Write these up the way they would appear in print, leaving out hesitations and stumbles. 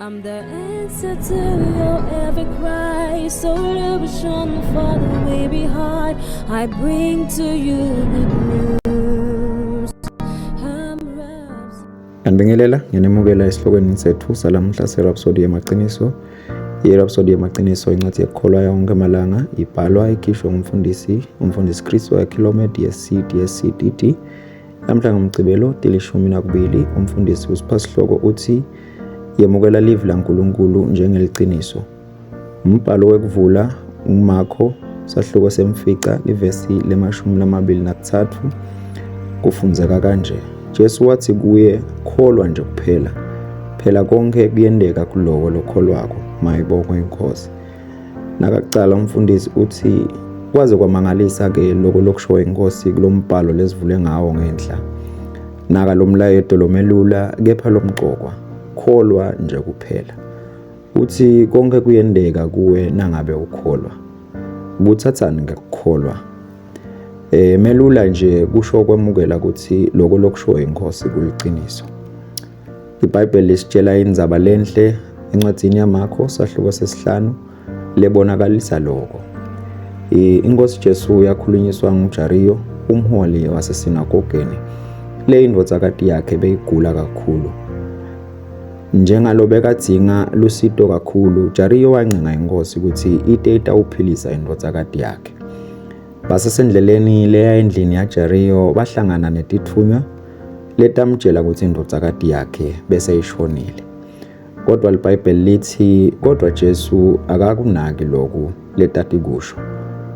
I'm the answer to your every cry, solution for the weary heart. I bring to you good news. I'm Rhapsody. Ngiyanibingelela, ngiyanimukela esihlokweni sethu salamhla seRhapsody Yemaqiniso. I-Rhapsody Yemaqiniso incwadi yekukholwa yonke malanga ibhalwa ikhishwe ngumfundisi umfundisi Chris Oyakhilome DSC DSC DD. Namhla ngoMgcibelo 12 umfundisi usipha sihloko uthi yemukela livi laNkulunkulu njengeliciniso. Umbhalo wekuvula uMarko sahluko semfica livesi le-23 kufundzeka kanje. Jesu wathi kuye kholwa nje kuphela. Phela konke kuyendeka kulowo lokholwako. Mayibongwe inkosi. Nakakucala umfundisi uthi kwaze kwamangalisa ke lokho lokushoyo inkosi kulombhalo lesivule ngawo ngenhla. Naka lo mlayeto lomelula kepha lomqokwa. Kholwa nje kuphela. Uthi konke kuyendeka kuwe nangabe ukholwa. Kuthathani ngekukholwa? Melula nje kusho kwemukela ukuthi lokho lokushoyo inkosi kuliqiniso. IBhayibheli lisitshela indzaba lenhle encwadini yaMarko sahluko sesihlanu lebonakalisa lokho. Inkosi Jesu yakhulunyiswa nguJariyo umholi wasesinagogeni. Le indvodzakati yakhe beyigula kakhulu. Njengalo bekadzinga lusito kakhulu, Jariyo wancenga inkosi ukuthi ite itawuphilisa indvodzakati yakhe. Basesendleleni leya endlini yaJariyo bahlangana netitfunywa letamtjela ukuthi indvodzakati yakhe bese ishonile. Kodwa liBhayibheli lithi kodwa Jesu akakunaki lokhu letatikusho.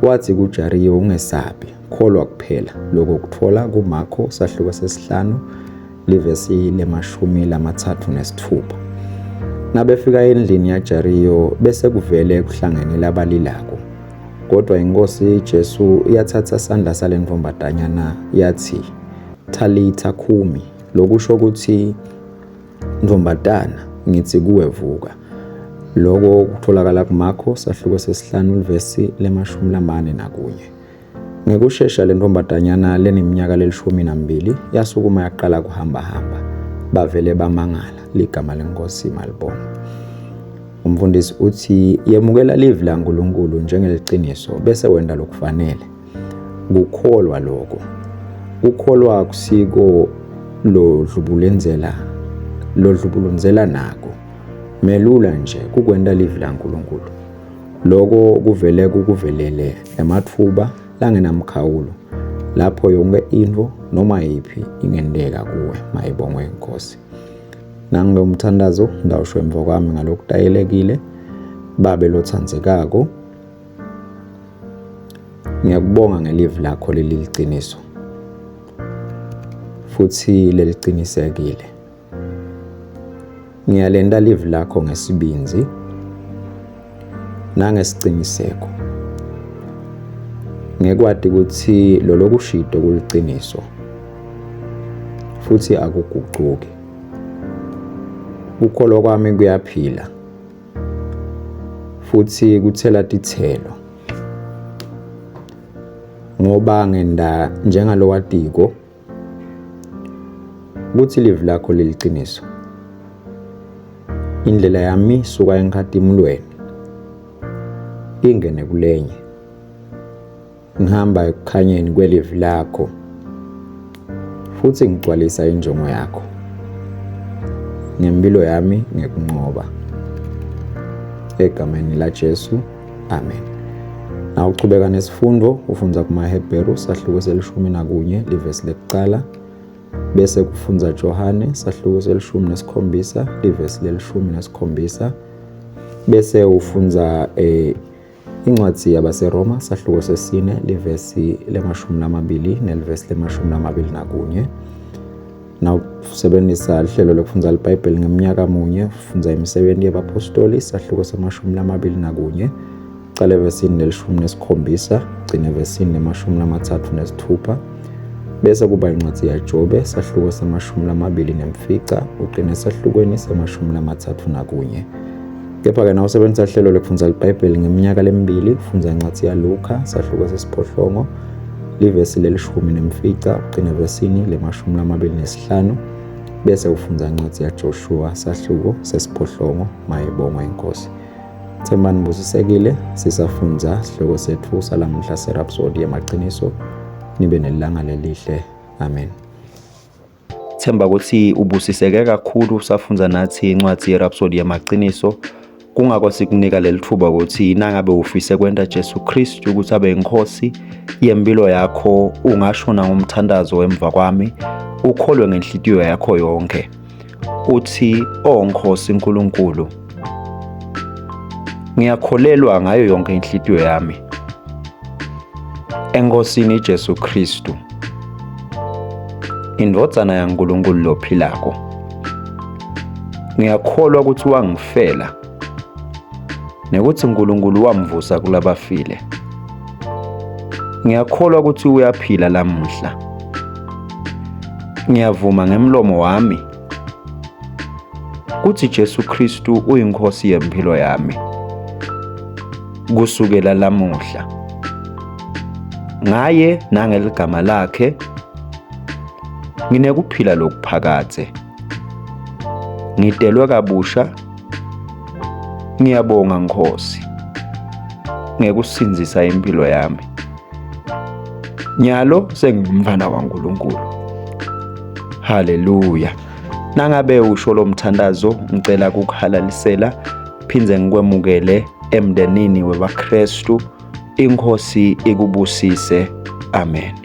Wathi kuJariyo ungesabi, kholwa kuphela. Lokho kuthola kuMarko sahluko sesihlanu livesi le-36. Nabefika endlini yaJariyo bese kuvele kuhlangene labalilako. Kodwa inkosi Jesu yathatha sandla sale ntombazanyana yathi Thalitha khumi, lokusho ukuthi ntombazana ngithi kuwe vuka. Lokho kutholakala kuMarko sahluko sesihlanu livesi le-41. Ngekushesha le ntombazanyana leneminyaka le-12 yasukuma yaqala kuhamba hamba. Bavele bamangala, ligama lenkosi malibongwe. Umfundisi uthi yemukela livi laNkulunkulu njengeliciniso bese wenta lokufanele. Kukholwa lokho. Kukholwa akusiko lodlubulenzela lodlubulunzela nako. Melula nje kukwenta livi laNkulunkulu. Lokho kuvele kukuvelele ematfuba langenamkhawulo lapho yonke intfo noma yiphi ingenteka kuwe. Mayibongwe inkosi. Nange umthandazo ndawusho emva kwami ngalokutayelekile. Babe lotsandzekako, ngiyakubonga ngelivi lakho leliliciniso futhi lelicinisekile. Ngiyalenta livi lakho ngesibindzi nangesiciniseko. Ngekwati ukuthi lolokushito kuliciniso futhi akugucuki. Kukholwa kwami kuyaphila futhi kuthela tithelo ngoba ngenda njengalowatiko ukuthi livi lakho liliciniso. Indlela yami isuka enkhatimulweni ingene kulenye. Ngihamba ekukhanyeni kwelivi lakho futhi ngigcwalisa injongo yakho ngempilo yami ngekunqoba. Egameni laJesu, amen. Nawuchubeka nesifundo ufundza kumaHebheru sahluko se-11 livesi lekucala bese kufundza Johane sahluko se-17 livesi le-17 bese ufundza Incwadi yabaseRoma sahluko sesine livesi le-20 nelivesi le-21. Nawusebenzisa lihlelo lokufundza liBhayibheli ngeminyaka munye, fundza imisebenzi yabapostoli sahluko se-21 cala evesini le-17 gcine evesini le-36 bese kuba incwadi yaJobe sahluko se-25 ugcine esahlukweni se-31. Kepha-ke nawusebenzisa hlelo lekufundza liBhayibheli ngeminyaka lemibili, fundza incwadi yaLuka sahluko sesiphohlongo livesi lelishumi nemfica ugcine evesini lemashumi lamabili nesihlanu. Bese ufundza incwadzi yaJoshua sahluko sesiphohlongo mayibongwe inkosi. Themba nibusisekile sisafundza sihloko setfu salamuhla seRhapsody yemaqiniso. Nibe nelanga lelihle. Amen. Themba ukuthi ubusiseke kakhulu usafundza nathi incwadi yeRhapsody yamaqiniso. Kungako sikunika leli thuba ukuthi nangabe ufise kwenta Jesu Kristu ukuthi abe inkosi yempilo yakho, ungasho nangomthandazo emva kwami, ukholwe ngenhlitiyo yakho yonke. Uthi, "O Nkosi uNkulunkulu, ngiyakholelwa ngayo yonke inhlitiyo yami eNkosini Jesu Kristu, indvodzana yaNkulunkulu lophilako. Ngiyakholwa ukuthi wangifela nekuthi uNkulunkulu wamvusa kulabafile. Ngiyakholwa ukuthi uyaphila lamuhla. Ngiyavuma ngemlomo wami kuthi Jesu Kristu uyinkosi yempilo yami kusukela lamuhla. Ngaye nangeligama lakhe nginekuphila lokuphakadze. Ngidelwe kabusha. Ngiyabonga Nkosi ngekusindzisa impilo yami. Nyalo sengingumfana waNkulunkulu. Haleluya. Nangabe usho lo mthandazo ngicela kukuhalalisela phindze ngikwemukele emndenini webaKristu. Inkosi ikubusise. Amen.